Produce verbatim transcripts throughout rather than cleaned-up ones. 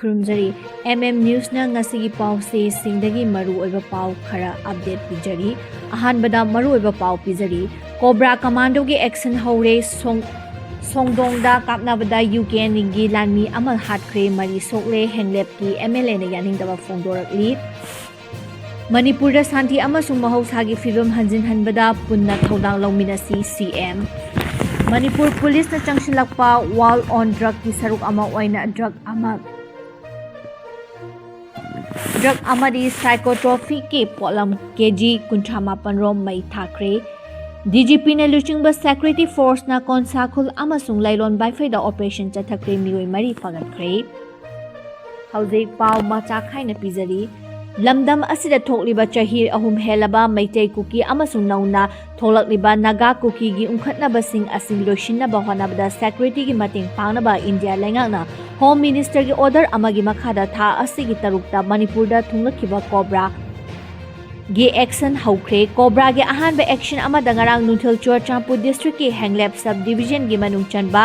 ꯈꯨꯔꯨꯝꯖꯔꯤ꯫ M M Newsꯅ ꯉꯁꯤꯒꯤ ꯄꯥꯎꯆꯦꯁꯤꯡꯗꯒꯤ ꯃꯔꯨꯑꯣꯏꯕ ꯄꯥꯎ ꯈꯔ update ꯄꯤꯖꯔꯤ꯫ ꯑꯍꯥꯟꯕꯗ ꯃꯔꯨꯑꯣꯏꯕ ꯄꯥꯎ ꯄꯤꯖꯔꯤ꯫ ꯀꯣꯕ꯭ꯔꯥ ꯀꯃꯥꯟꯗꯣꯒꯤ action ꯍꯧꯔꯦ꯫ ꯁꯣꯡ-, ꯁꯣꯡꯗꯣꯡꯗ ꯀꯥꯞꯅꯕꯗ UKNꯒꯤ ꯂꯥꯟꯃꯤ ꯑꯃ ꯍꯥꯠꯈ꯭ꯔꯦ꯫ ꯃꯔꯤ ꯁꯣꯛꯂꯦ꯫ ꯍꯦꯡꯂꯦꯞꯀꯤ MLAꯅ ꯌꯥꯅꯤꯡꯗꯕ ꯐꯣꯡꯗꯣꯔꯛꯂꯤ꯫ ꯃꯅꯤꯄꯨꯔꯗ ꯁꯥꯟꯇꯤ ꯑꯃꯁꯨꯡ ꯃꯍꯧꯁꯥꯒꯤ ꯐꯤꯕꯝ ꯍꯟꯖꯤꯟꯍꯟꯕꯗ ꯄꯨꯟꯅ ꯊꯧꯗꯥꯡ ꯂꯧꯃꯤꯟꯅꯁꯤ, CM꯫ ꯃꯅꯤꯄꯨꯔ ꯄꯨꯂꯤꯁꯅ ꯆꯪꯁꯤꯜꯂꯛꯄ War on Drugꯀꯤ ꯁꯔꯨꯛ ꯑꯃ ꯑꯣꯏꯅ drug ꯑꯃ, drug ꯑꯃꯗꯤ psychotropicꯀꯤ ꯄꯣꯠꯂꯝ KG ꯀꯨꯟꯊ꯭ꯔꯥ ꯃꯥꯄꯟ ꯔꯣꯝ ꯃꯩ ꯊꯥꯈ꯭ꯔꯦ꯫ DGPꯅ ꯂꯨꯆꯤꯡꯕ security forceꯅ ꯀꯣꯟꯁꯥ ꯈꯨꯜ ꯑꯃꯁꯨꯡ ꯂꯩꯔꯣꯟ ꯕꯥꯏꯐꯩꯗ operation ꯆꯠꯊꯈ꯭ꯔꯦ꯫ ꯃꯤꯑꯣꯏ ꯃꯔꯤ ꯐꯥꯒꯠꯈ꯭ꯔꯦ꯫ ꯍꯧꯖꯤꯛ ꯄꯥꯎ ꯃꯆꯥ ꯈꯥꯏꯅ ꯄꯤꯖꯔꯤ꯫ ꯂꯝꯗꯝ ꯑꯁꯤꯗ ꯊꯣꯛꯂꯤꯕ ꯆꯍꯤ ꯑꯍꯨꯝ ꯍꯦꯜꯂꯕ ꯃꯩꯇꯩ ꯀꯨꯀꯤ ꯑꯃꯁꯨꯡ ꯅꯧꯅ ꯊꯣꯛꯂꯛꯂꯤꯕ ꯅꯥꯒꯥ ꯀꯨꯀꯤꯒꯤ ꯎꯪꯈꯠꯅꯕꯁꯤꯡ ꯑꯁꯤ ꯂꯣꯏꯁꯤꯟꯅꯕ ꯍꯣꯠꯅꯕꯗ securityꯒꯤ ꯃꯇꯦꯡ ꯄꯥꯡꯅꯕ ꯏꯟꯗꯤꯌꯥ ꯂꯩꯉꯥꯛꯅ Home Ministerꯒꯤ order ꯑꯃꯒꯤ ꯃꯈꯥꯗ ꯊꯥ ꯑꯁꯤꯒꯤ ꯇꯔꯨꯛꯇ ꯃꯅꯤꯄꯨꯔꯗ ꯊꯨꯡꯂꯛꯈꯤꯕ ꯀꯣꯕ꯭ꯔꯥ ꯒꯤ action ꯍꯧꯈ꯭ꯔꯦ꯫ ꯀꯣꯕ꯭ꯔꯥꯒꯤ ꯑꯍꯥꯟꯕ action ꯑꯃꯗ ꯉꯔꯥꯡ ꯅꯨꯡꯊꯤꯜ ꯆꯨꯔꯆꯥꯟꯄꯨꯔ districtꯀꯤ ꯍꯦꯡꯂꯦꯞ sub divisionꯒꯤ ꯃꯅꯨꯡ ꯆꯟꯕ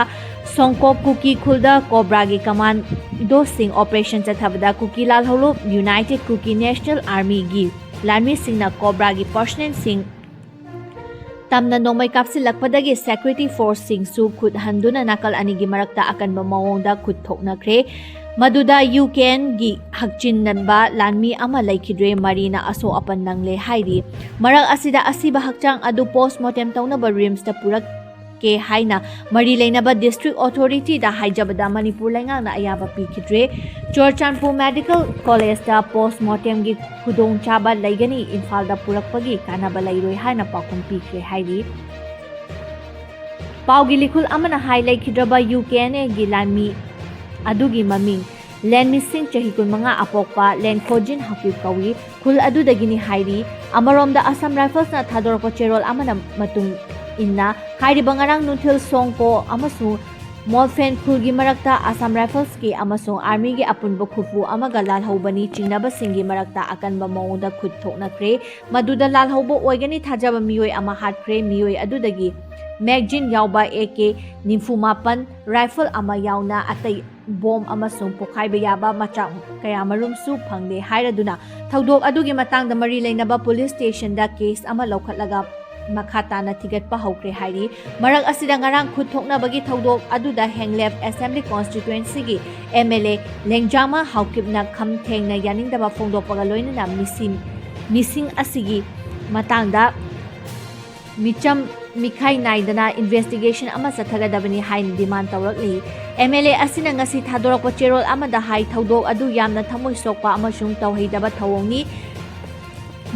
ꯁꯣꯡꯀꯣꯛ ꯀꯨꯀꯤ ꯈꯨꯜꯗ ꯀꯣꯕ꯭ꯔꯥꯒꯤ commandoꯁꯤꯡ operation ꯆꯠꯊꯕꯗ ꯀꯨꯀꯤ ꯂꯥꯜꯍꯧꯂꯨꯞ United Kuki National Armyꯒꯤ ꯂꯥꯟꯃꯤꯁꯤꯡꯅ ꯀꯣꯕ꯭ꯔꯥꯒꯤ personnelꯁꯤꯡ ꯇꯝꯅ ꯅꯣꯡꯃꯩ ꯀꯥꯞꯁꯤꯜꯂꯛꯄꯗꯒꯤ security forceꯁꯤꯡꯁꯨ ꯈꯨꯠ ꯍꯟꯗꯨꯅ ꯅꯥꯀꯜ ꯑꯅꯤꯒꯤ ꯃꯔꯛꯇ ꯑꯀꯟꯕ ꯃꯑꯣꯡꯗ ꯈꯨꯠ ꯊꯣꯛꯅꯈ꯭ꯔꯦ꯫ ꯃꯗꯨꯗ UKNꯒꯤ ꯍꯛꯆꯤꯟꯅꯕ ꯂꯥꯟꯃꯤ ꯑꯃ ꯂꯩꯈꯤꯗ꯭ꯔꯦ, ꯃꯔꯤꯅ ꯑꯁꯣꯛ ꯑꯄꯟ ꯅꯪꯂꯦ ꯍꯥꯏꯔꯤ꯫ ꯃꯔꯛ ꯑꯁꯤꯗ ꯑꯁꯤꯕ ꯍꯛꯆꯥꯡ ꯑꯗꯨ post mortem ꯇꯧꯅꯕ RIMSꯇ ꯄꯨꯔꯛꯀꯦ ꯍꯥꯏꯅ ꯃꯔꯤ ꯂꯩꯅꯕ district authorityꯗ ꯍꯥꯏꯖꯕꯗ ꯃꯅꯤꯄꯨꯔ ꯂꯩꯉꯥꯛꯅ ꯑꯌꯥꯕ ꯄꯤꯈꯤꯗ꯭ꯔꯦ꯫ ꯆꯨꯔꯆꯥꯟꯄꯨꯔ Medical Collegeꯇ post mortemꯒꯤ ꯈꯨꯗꯣꯡꯆꯥꯕ ꯂꯩꯒꯅꯤ, ꯏꯝꯐꯥꯜꯗ ꯄꯨꯔꯛꯄꯒꯤ ꯀꯥꯟꯅꯕ ꯂꯩꯔꯣꯏ ꯍꯥꯏꯅ ꯄꯥꯎꯈꯨꯝ ꯄꯤꯈ꯭ꯔꯦ ꯍꯥꯏꯔꯤ꯫ ꯄꯥꯎꯒꯤ ꯂꯤꯈꯨꯜ ꯑꯃꯅ ꯍꯥꯏ, ꯂꯩꯈꯤꯗ꯭ꯔꯕ UKNAꯒꯤ ꯂꯥꯟꯃꯤ ꯑꯗꯨꯒꯤ ꯃꯃꯤꯡ ꯂꯦꯟꯃꯤꯁꯤꯡ, ꯆꯍꯤ ꯀꯨꯟꯃꯉꯥ ꯑꯄꯣꯛꯄ ꯂꯦꯟꯈꯣꯖꯤꯟ ꯍꯥꯀꯤꯞ ꯀꯧꯏ, ꯈꯨꯜ ꯑꯗꯨꯗꯒꯤꯅꯤ ꯍꯥꯏꯔꯤ꯫ ꯑꯃꯔꯣꯝꯗ Assam Riflesꯅ ꯊꯥꯗꯣꯔꯛꯄ ꯆꯦꯔꯣꯜ ꯑꯃꯅ ꯃꯇꯨꯡ ꯏꯟꯅ ꯍꯥꯏꯔꯤꯕ ꯉꯔꯥꯡ ꯅꯨꯡꯊꯤꯜ ꯁꯣꯡꯀꯣ ꯑꯃꯁꯨꯡ ꯃꯣꯜꯐꯦꯟ ꯈꯨꯜꯒꯤ ꯃꯔꯛꯇ Assam Riflesꯀꯤ ꯑꯃꯁꯨꯡ Armyꯒꯤ ꯑꯄꯨꯟꯕ ꯈꯨꯠꯄꯨ ꯑꯃꯒ ꯂꯥꯜꯍꯧꯕꯅꯤ꯫ ꯆꯤꯡꯅꯕꯁꯤꯡꯒꯤ ꯃꯔꯛꯇ ꯑꯀꯟꯕ ꯃꯑꯣꯡꯗ ꯈꯨꯠ ꯊꯣꯛꯅꯈ꯭ꯔꯦ꯫ ꯃꯗꯨꯗ ꯂꯥꯜꯍꯧꯕ ꯑꯣꯏꯒꯅꯤ ꯊꯥꯖꯕ ꯃꯤꯑꯣꯏ ꯑꯃ ꯍꯥꯠꯈ꯭ꯔꯦ꯫ ꯃꯤꯑꯣꯏ ꯑꯗꯨꯗꯒꯤ magazine ꯌꯥꯎꯕ AK ꯅꯤꯐꯨ ꯃꯥꯄꯟ rifle ꯑꯃ ꯌꯥꯎꯅ ꯑꯇꯩ ꯕꯣꯝ ꯑꯃꯁꯨꯡ ꯄꯣꯈꯥꯏꯕ ꯌꯥꯕ ꯃꯆꯥꯛ ꯀꯌꯥꯃꯔꯨꯝꯁꯨ ꯐꯪꯂꯦ ꯍꯥꯏꯔꯗꯨꯅ ꯊꯧꯗꯣꯛ ꯑꯗꯨꯒꯤ ꯃꯇꯥꯡꯗ ꯃꯔꯤ ꯂꯩꯅꯕ ꯄꯨꯂꯤꯁ ꯁ꯭ꯇꯦꯁꯟꯗ ꯀꯦꯁ ꯑꯃ ꯂꯧꯈꯠꯂꯒ ꯃꯈꯥ ꯇꯥꯅ ꯊꯤꯒꯠꯄ ꯍꯧꯈ꯭ꯔꯦ ꯍꯥꯏꯔꯤ꯫ ꯃꯔꯛ ꯑꯁꯤꯗ ꯉꯔꯥꯡ ꯈꯨꯠ ꯊꯣꯛꯅꯕꯒꯤ ꯊꯧꯗꯣꯛ ꯑꯗꯨꯗ ꯍꯦꯡꯂꯦꯞ ꯑꯦꯁꯦꯝꯕ꯭ꯂꯤ ꯀꯣꯟꯁꯇꯤꯇ꯭ꯋꯦꯟꯁꯤꯒꯤ ꯑꯦꯝ ꯑꯦꯜ ꯑꯦ ꯂꯦꯡꯖꯥꯃ ꯍꯥꯎꯀꯤꯞꯅ ꯈꯝ ꯊꯦꯡꯅ ꯌꯥꯅꯤꯡꯗꯕ ꯐꯣꯡꯗꯣꯛꯄꯒ ꯂꯣꯏꯅꯅ ꯃꯤꯁꯤꯡ ꯃꯤꯁꯤꯡ ꯑꯁꯤꯒꯤ ꯃꯇꯥꯡꯗ ꯃꯤꯆꯝ ꯃꯤꯈꯥꯏ ꯅꯥꯏꯗꯅ ꯏꯟꯚꯦꯁꯇꯤꯒꯦꯁꯟ ꯑꯃ ꯆꯠꯊꯒꯗꯕꯅꯤ ꯍꯥꯏꯅ ꯗꯤꯃꯥꯟ ꯇꯧꯔꯛꯂꯤ꯫ ꯑꯦꯝ ꯑꯦꯜ ꯑꯦ ꯑꯁꯤꯅ ꯉꯁꯤ ꯊꯥꯗꯣꯔꯛꯄ ꯆꯦꯔꯣꯜ ꯑꯃꯗ ꯍꯥꯏ, ꯊꯧꯗꯣꯛ ꯑꯗꯨ ꯌꯥꯝꯅ ꯊꯃꯣꯏ ꯁꯣꯛꯄ ꯑꯃꯁꯨꯡ ꯇꯧꯍꯩꯗꯕ ꯊꯧꯑꯣꯡꯅꯤ꯫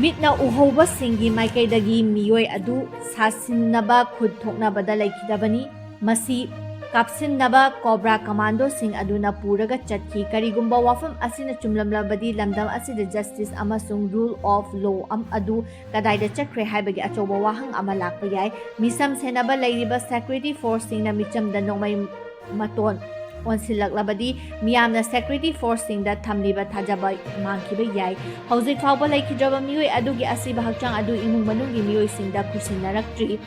ꯃꯤꯠꯅ ꯎꯍꯧꯕꯁꯤꯡꯒꯤ ꯃꯥꯏꯀꯩꯗꯒꯤ ꯃꯤꯑꯣꯏ ꯑꯗꯨ ꯁꯥꯁꯤꯟꯅꯕ ꯈꯨꯠ ꯊꯣꯛꯅꯕꯗ ꯂꯩꯈꯤꯗꯕꯅꯤ꯫ ꯃꯁꯤ ꯀꯥꯞꯁꯤꯟꯅꯕ ꯀꯣꯕ꯭ꯔꯥ ꯀꯃꯥꯟꯗꯣꯁꯤꯡ ꯑꯗꯨꯅ ꯄꯨꯔꯒ ꯆꯠꯈꯤ꯫ ꯀꯔꯤꯒꯨꯝꯕ ꯋꯥꯐꯝ ꯑꯁꯤꯅ ꯆꯨꯝꯂꯝꯂꯕꯗꯤ ꯂꯝꯗꯝ ꯑꯁꯤꯗ ꯖꯁꯇꯤꯁ ꯑꯃꯁꯨꯡ ꯔꯨꯜ ꯑꯣꯐ ꯂꯣ ꯑꯗꯨ ꯀꯗꯥꯏꯗ ꯆꯠꯈ꯭ꯔꯦ ꯍꯥꯏꯕꯒꯤ ꯑꯆꯧꯕ ꯋꯥꯍꯪ ꯑꯃ ꯂꯥꯛꯄ ꯌꯥꯏ꯫ ꯃꯤꯁꯝ ꯁꯦꯟꯅꯕ ꯂꯩꯔꯤꯕ ꯁꯦꯀ꯭ꯌꯨꯔꯤꯇꯤ ꯐꯣꯔꯁꯁꯤꯡꯅ ꯃꯤꯆꯝꯗ ꯅꯣꯡꯃꯩ ꯃꯇꯣꯟ ꯑꯣꯟꯁꯤꯜꯂꯛꯂꯕꯗꯤ ꯃꯤꯌꯥꯝꯅ ꯁꯦꯀ꯭ꯌꯨꯔꯤꯇꯤ ꯐꯣꯔꯁꯁꯤꯡꯗ ꯊꯝꯂꯤꯕ ꯊꯥꯖꯕ ꯃꯥꯡꯈꯤꯕ ꯌꯥꯏ꯫ ꯍꯧꯖꯤꯛ ꯐꯥꯎꯕ ꯂꯩꯈꯤꯗ꯭ꯔꯕ ꯃꯤꯑꯣꯏ ꯑꯗꯨꯒꯤ ꯑꯁꯤꯕ ꯍꯛꯆꯥꯡ ꯑꯗꯨ ꯏꯃꯨꯡ ꯃꯅꯨꯡꯒꯤ ꯃꯤꯑꯣꯏꯁꯤꯡꯗ ꯈꯨꯠꯁꯤꯟꯅꯔꯛꯇ꯭ꯔꯤ꯫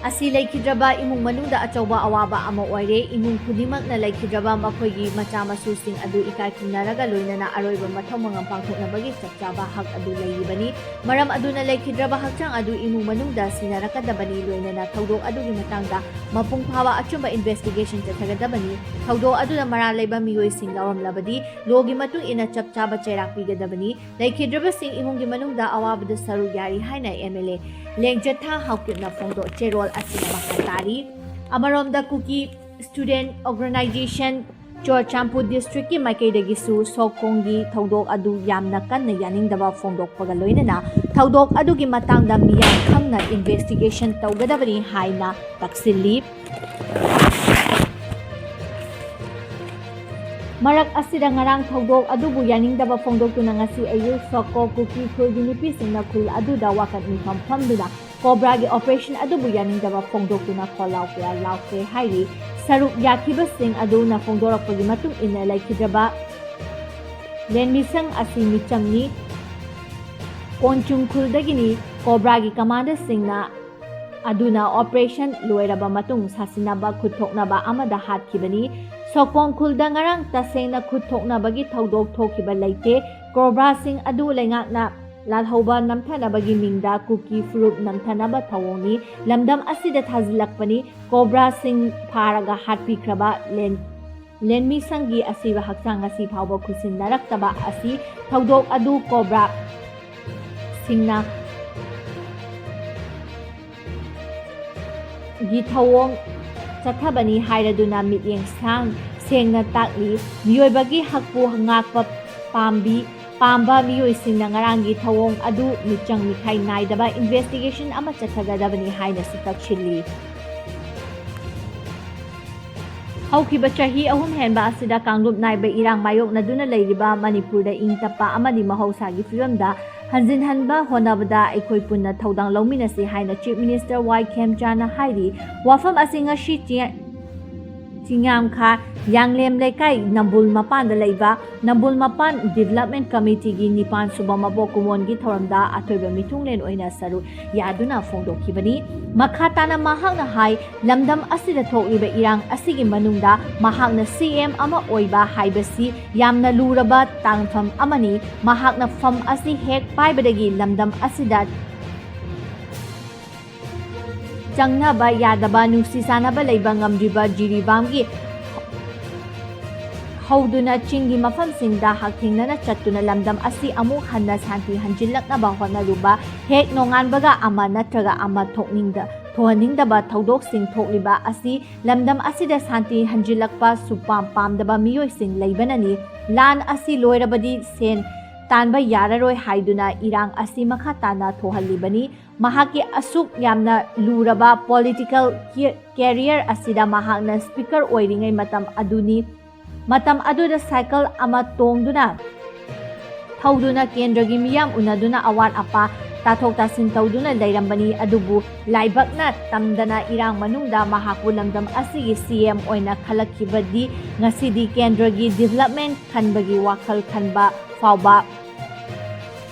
ꯑꯁꯤ ꯂꯩꯈꯤꯗ꯭ꯔꯕ ꯏꯃꯨꯡ ꯃꯅꯨꯡꯗ ꯑꯆꯧꯕ ꯑꯋꯥꯕ ꯑꯃ ꯑꯣꯏꯔꯦ꯫ ꯏꯃꯨꯡ ꯈꯨꯗꯤꯡꯃꯛꯅ ꯂꯩꯈꯤꯗ꯭ꯔꯕ ꯃꯈꯣꯏꯒꯤ ꯃꯆꯥ ꯃꯁꯨꯁꯤꯡ ꯑꯗꯨ ꯏꯀꯥꯏ ꯈꯨꯝꯅꯔꯒ ꯂꯣꯏꯅꯅ ꯑꯔꯣꯏꯕ ꯃꯊꯧ ꯃꯉꯝ ꯄꯥꯡꯊꯣꯛꯅꯕꯒꯤ ꯆꯞ ꯆꯥꯕ ꯍꯛ ꯑꯗꯨ ꯂꯩꯔꯤꯕꯅꯤ꯫ ꯃꯔꯝ ꯑꯗꯨꯅ ꯂꯩꯈꯤꯗ꯭ꯔꯕ ꯍꯛꯆꯥꯡ ꯑꯗꯨ ꯏꯃꯨꯡ ꯃꯅꯨꯡꯗ ꯁꯤꯟꯅꯔꯛꯀꯗꯕꯅꯤ, ꯂꯣꯏꯅꯅ ꯊꯧꯗꯣꯛ ꯑꯗꯨꯒꯤ ꯃꯇꯥꯡꯗ ꯃꯄꯨꯡ ꯐꯥꯕ ꯑꯆꯨꯝꯕ ꯏꯟꯚꯦꯁꯇꯤꯒꯦꯁꯟ ꯆꯠꯊꯒꯗꯕꯅꯤ꯫ ꯊꯧꯗꯣꯛ ꯑꯗꯨꯗ ꯃꯔꯥꯜ ꯂꯩꯕ ꯃꯤꯑꯣꯏꯁꯤꯡ ꯌꯥꯎꯔꯝꯂꯕꯗꯤ ꯂꯣꯒꯤ ꯃꯇꯨꯡ ꯏꯟꯅ ꯆꯞ ꯆꯥꯕ ꯆꯩꯔꯥꯛ ꯄꯤꯒꯗꯕꯅꯤ꯫ ꯂꯩꯈꯤꯗ꯭ꯔꯕꯁꯤꯡ ꯏꯃꯨꯡꯒꯤ ꯃꯅꯨꯡꯗ ꯑꯋꯥꯕꯗ ꯁꯔꯨꯛ ꯌꯥꯔꯤ ꯍꯥꯏꯅ ꯑꯦꯝ ꯑꯦꯜ ꯑꯦ ꯂꯦꯡꯖꯊꯥ ꯍꯥꯎꯀꯤꯞꯅ ꯐꯣꯡꯗꯣꯛ ꯆꯦꯔꯣꯜ ꯑꯁꯤꯅ ꯃꯈꯥ ꯇꯥꯔꯤ꯫ ꯑꯃꯔꯣꯝꯗ ꯀꯨꯀꯤ ꯁ꯭ꯇꯨꯗꯦꯟꯠ ꯑꯣꯔꯒꯅꯥꯏꯖꯦꯁꯟ ꯆꯨꯔꯆꯥꯟꯄꯨꯔ ꯗꯤꯁꯇ꯭ꯔꯤꯛꯀꯤ ꯃꯥꯏꯀꯩꯗꯒꯤꯁꯨ ꯁꯣꯛꯀꯣꯡꯒꯤ ꯊꯧꯗꯣꯛ ꯑꯗꯨ ꯌꯥꯝꯅ ꯀꯟꯅ ꯌꯥꯅꯤꯡꯗꯕ ꯐꯣꯡꯗꯣꯛꯄꯒ ꯂꯣꯏꯅꯅ ꯊꯧꯗꯣꯛ ꯑꯗꯨꯒꯤ ꯃꯇꯥꯡꯗ ꯃꯤꯌꯥꯝ ꯈꯪꯅ ꯏꯟꯚꯦꯁꯇꯤꯒꯦꯁꯟ ꯇꯧꯒꯗꯕꯅꯤ ꯍꯥꯏꯅ ꯇꯛꯁꯤꯜꯂꯤ꯫ ꯃꯔꯛ ꯑꯁꯤꯗ ꯉꯔꯥꯡ ꯊꯧꯗꯣꯛ ꯑꯗꯨꯕꯨ ꯌꯥꯅꯤꯡꯗꯕ ꯐꯣꯡꯗꯣꯛꯇꯨꯅ ꯉꯁꯤ ꯑꯌꯨꯛ ꯁꯣꯛꯀꯣ ꯀꯨꯀꯤ ꯈꯨꯜꯒꯤ ꯅꯨꯄꯤꯁꯤꯡꯅ ꯈꯨꯜ ꯑꯗꯨꯗ ꯋꯥꯀꯠ ꯃꯤꯐꯝ ꯐꯝꯗꯨꯅ ꯀꯣꯕ꯭ꯔꯥꯒꯤ ꯑꯣꯄꯔꯦꯁꯟ ꯑꯗꯨꯕꯨ ꯌꯥꯅꯤꯡꯗꯕ ꯐꯣꯡꯗꯣꯛꯇꯨꯅ ꯈꯣꯜꯂꯥꯎ ꯀꯌꯥ ꯂꯥꯎꯈ꯭ꯔꯦ ꯍꯥꯏꯔꯤ꯫ ꯁꯔꯨꯛ ꯌꯥꯈꯤꯕꯁꯤꯡ ꯑꯗꯨꯅ ꯐꯣꯡꯗꯣꯔꯛꯄꯒꯤ ꯃꯇꯨꯡ ꯏꯟꯅ ꯂꯩꯈꯤꯗ꯭ꯔꯕ ꯂꯦꯟꯃꯤꯁꯪ ꯑꯁꯤ ꯃꯤꯆꯝꯅꯤ꯫ ꯀꯣꯟꯆꯨꯡ ꯈꯨꯜꯗꯒꯤꯅꯤ꯫ ꯀꯣꯕ꯭ꯔꯥꯒꯤ ꯀꯃꯥꯟꯗꯔꯁꯤꯡꯅ ꯑꯗꯨꯅ ꯑꯣꯄꯔꯦꯁꯟ ꯂꯣꯏꯔꯕ ꯃꯇꯨꯡ ꯁꯥꯁꯤꯟꯅꯕ ꯈꯨꯠꯊꯣꯛꯅꯕ ꯑꯃꯗ ꯍꯥꯠꯈꯤꯕꯅꯤ꯫ ꯁꯣꯛꯄꯣꯡ ꯈꯨꯜꯗ ꯉꯔꯥꯡ ꯇꯁꯦꯡꯅ ꯈꯨꯠ ꯊꯣꯛꯅꯕꯒꯤ ꯊꯧꯗꯣꯛ ꯊꯣꯛꯈꯤꯕ ꯂꯩꯇꯦ꯫ ꯀꯣꯕ꯭ꯔꯥꯁꯤꯡ ꯑꯗꯨ ꯂꯩꯉꯥꯛꯅ ꯂꯥꯜꯍꯧꯕ ꯅꯝꯊꯅꯕꯒꯤ ꯃꯤꯡꯗ ꯀꯨꯀꯤ ꯐꯨꯔꯨꯞ ꯅꯝꯊꯅꯕ ꯊꯧꯑꯣꯡꯅꯤ꯫ ꯂꯝꯗꯝ ꯑꯁꯤꯗ ꯊꯥꯖꯤꯜꯂꯛꯄꯅꯤ꯫ ꯀꯣꯕ꯭ꯔꯥꯁꯤꯡ ꯐꯥꯔꯒ ꯍꯥꯠꯄꯤꯈ꯭ꯔꯕ ꯂꯦꯟ-, ꯂꯦꯟꯃꯤꯁꯪꯒꯤ ꯑꯁꯤꯕ ꯍꯛꯆꯥꯡ ꯉꯁꯤ ꯐꯥꯎꯕ ꯈꯨꯠꯁꯤꯟꯅꯔꯛꯇꯕ ꯑꯁꯤ ꯊꯧꯗꯣꯛ ꯑꯗꯨ ꯀꯣꯕ꯭ꯔꯥꯁꯤꯡꯅ ꯒꯤ ꯊꯧꯑꯣꯡ ꯆꯠꯊꯕꯅꯤ ꯍꯥꯏꯔꯗꯨꯅ ꯃꯤꯠꯌꯦꯡ ꯁꯥꯡ ꯁꯦꯡꯅ ꯇꯥꯛꯂꯤ꯫ ꯃꯤꯑꯣꯏꯕꯒꯤ ꯍꯛꯄꯨ ꯉꯥꯛꯄ ꯄꯥꯝꯕꯤ, ꯄꯥꯝꯕ ꯃꯤꯑꯣꯏꯁꯤꯡꯅ ꯉꯔꯥꯡꯒꯤ ꯊꯧꯑꯣꯡ ꯑꯗꯨ ꯃꯤꯆꯪ ꯃꯤꯈꯥꯏ ꯅꯥꯏꯗꯕ investigation ꯑꯃ ꯆꯠꯊꯒꯗꯕꯅꯤ ꯍꯥꯏꯅꯁꯨ ꯇꯛꯁꯤꯜꯂꯤ꯫ ꯍꯧꯈꯤꯕ ꯆꯍꯤ ꯑꯍꯨꯝ ꯍꯦꯟꯕ ꯑꯁꯤꯗ ꯀꯥꯡꯂꯨꯞ ꯅꯥꯏꯕ ꯏꯔꯥꯡ ꯃꯥꯌꯣꯛꯅꯗꯨꯅ ꯂꯩꯔꯤꯕ ꯃꯅꯤꯄꯨꯔꯗ ꯏꯪ ꯇꯞꯄ ꯑꯃꯗꯤ ꯃꯍꯧꯁꯥꯒꯤ ꯐꯤꯕꯝꯗ ꯍꯟꯖꯤꯟꯍꯟꯕ ꯍꯣꯠꯅꯕꯗ ꯑꯩꯈꯣꯏ ꯄꯨꯟꯅ ꯊꯧꯗꯥꯡ ꯂꯧꯃꯤꯟꯅꯁꯤ ꯍꯥꯏꯅ Chief Minister ꯋꯥꯏ ꯈꯦꯝꯆꯥꯅ ꯍꯥꯏꯔꯤ꯫ ꯋꯥꯐꯝ ꯑꯁꯤ ꯉꯁꯤ ꯆꯤ-, ꯆꯤꯡꯌꯥꯝꯈꯥ ꯌꯥꯡꯂꯦꯝ ꯂꯩꯀꯥꯏ ꯅꯝꯕꯨꯜ ꯃꯄꯥꯟꯗ ꯂꯩꯕ ꯅꯝꯕꯨꯜ ꯃꯄꯥꯟ Development Committeeꯒꯤ ꯅꯤꯄꯥꯟ ꯁꯨꯕ ꯃꯕꯣꯛ ꯀꯨꯝꯑꯣꯟꯒꯤ ꯊꯧꯔꯝꯗ ꯑꯊꯣꯏꯕ ꯃꯤꯊꯨꯡꯂꯦꯟ ꯑꯣꯏꯅ ꯁꯔꯨꯛ ꯌꯥꯗꯨꯅ ꯐꯣꯡꯗꯣꯛꯈꯤꯕꯅꯤ꯫ ꯃꯈꯥ ꯇꯥꯅ ꯃꯍꯥꯛꯅ ꯍꯥꯏ, ꯂꯝꯗꯝ ꯑꯁꯤꯗ ꯊꯣꯛꯂꯤꯕ ꯏꯔꯥꯡ ꯑꯁꯤꯒꯤ ꯃꯅꯨꯡꯗ ꯃꯍꯥꯛꯅ C M ꯑꯃ ꯑꯣꯏꯕ ꯍꯥꯏꯕꯁꯤ ꯌꯥꯝꯅ ꯂꯨꯔꯕ ꯇꯥꯡꯐꯝ ꯑꯃꯅꯤ꯫ ꯃꯍꯥꯛꯅ ꯐꯝ ꯑꯁꯤ ꯍꯦꯛ ꯄꯥꯏꯕꯗꯒꯤ ꯂꯝꯗꯝ ꯑꯁꯤꯗ ꯆꯪꯅꯕ ꯌꯥꯗꯕ ꯅꯨꯡꯁꯤ ꯆꯥꯟꯅꯕ ꯂꯩꯕ ꯉꯝꯗ꯭ꯔꯤꯕ ꯖꯤꯔꯤꯕꯥꯝꯒꯤ ꯍꯧꯗꯨꯅ ꯆꯤꯡꯒꯤ ꯃꯐꯝꯁꯤꯡꯗ ꯍꯛꯊꯦꯡꯅꯅ ꯆꯠꯇꯨꯅ ꯂꯝꯗꯝ ꯑꯁꯤ ꯑꯃꯨꯛ ꯍꯟꯅ ꯁꯥꯟꯇꯤ ꯍꯟꯖꯤꯜꯂꯛꯅꯕ ꯍꯣꯠꯅꯔꯨꯕ ꯍꯦꯛ ꯅꯣꯡꯉꯥꯟꯕꯒ ꯑꯃ ꯅꯠꯇ꯭ꯔꯒ ꯑꯃ ꯊꯣꯛꯅꯤꯡꯗ-, ꯊꯣꯛꯍꯟꯅꯤꯡꯗꯕ ꯊꯧꯗꯣꯛꯁꯤꯡ ꯊꯣꯛꯂꯤꯕ ꯑꯁꯤ ꯂꯝꯗꯝ ꯑꯁꯤꯗ ꯁꯥꯟꯇꯤ ꯍꯟꯖꯤꯜꯂꯛꯄ ꯁꯨꯄꯥꯝ ꯄꯥꯝꯗꯕ ꯃꯤꯑꯣꯏꯁꯤꯡ ꯂꯩꯕꯅꯅꯤ꯫ ꯂꯥꯟ ꯑꯁꯤ ꯂꯣꯏꯔꯕꯗꯤ ꯁꯦꯟ ꯇꯥꯟꯕ ꯌꯥꯔꯔꯣꯏ ꯍꯥꯏꯗꯨꯅ ꯏꯔꯥꯡ ꯑꯁꯤ ꯃꯈꯥ ꯇꯥꯅ ꯊꯣꯛꯍꯜꯂꯤꯕꯅꯤ꯫ ꯃꯍꯥꯛꯀꯤ ꯑꯁꯨꯛ ꯌꯥꯝꯅ ꯂꯨꯔꯕ political ꯀꯦ-, career ꯑꯁꯤꯗ ꯃꯍꯥꯛꯅ speaker ꯑꯣꯏꯔꯤꯉꯩ ꯃꯇꯝ ꯑꯗꯨꯅꯤ꯫ ꯃꯇꯝ ꯑꯗꯨꯗ ꯁꯥꯏꯀꯜ ꯑꯃ ꯇꯣꯡꯗꯨꯅ ꯊꯧꯗꯨꯅ ꯀꯦꯟꯗ꯭ꯔꯒꯤ ꯃꯤꯌꯥꯝ ꯎꯅꯗꯨꯅ ꯑꯋꯥꯠ ꯑꯄꯥ ꯇꯥꯊꯣꯛ ꯇꯥꯁꯤꯟ ꯇꯧꯗꯨꯅ ꯂꯩꯔꯝꯕꯅꯤ꯫ ꯑꯗꯨꯕꯨ ꯂꯥꯏꯕꯛꯅ ꯇꯝꯗꯅ ꯏꯔꯥꯡ ꯃꯅꯨꯡꯗ ꯃꯍꯥꯛꯄꯨ ꯂꯝꯗꯝ ꯑꯁꯤꯒꯤ C M ꯑꯣꯏꯅ ꯈꯜꯂꯛꯈꯤꯕꯗꯤ ꯉꯁꯤꯗꯤ ꯀꯦꯟꯗ꯭ꯔꯒꯤ development ꯈꯟꯕꯒꯤ ꯋꯥꯈꯜ ꯈꯟꯕ ꯐꯥꯎꯕ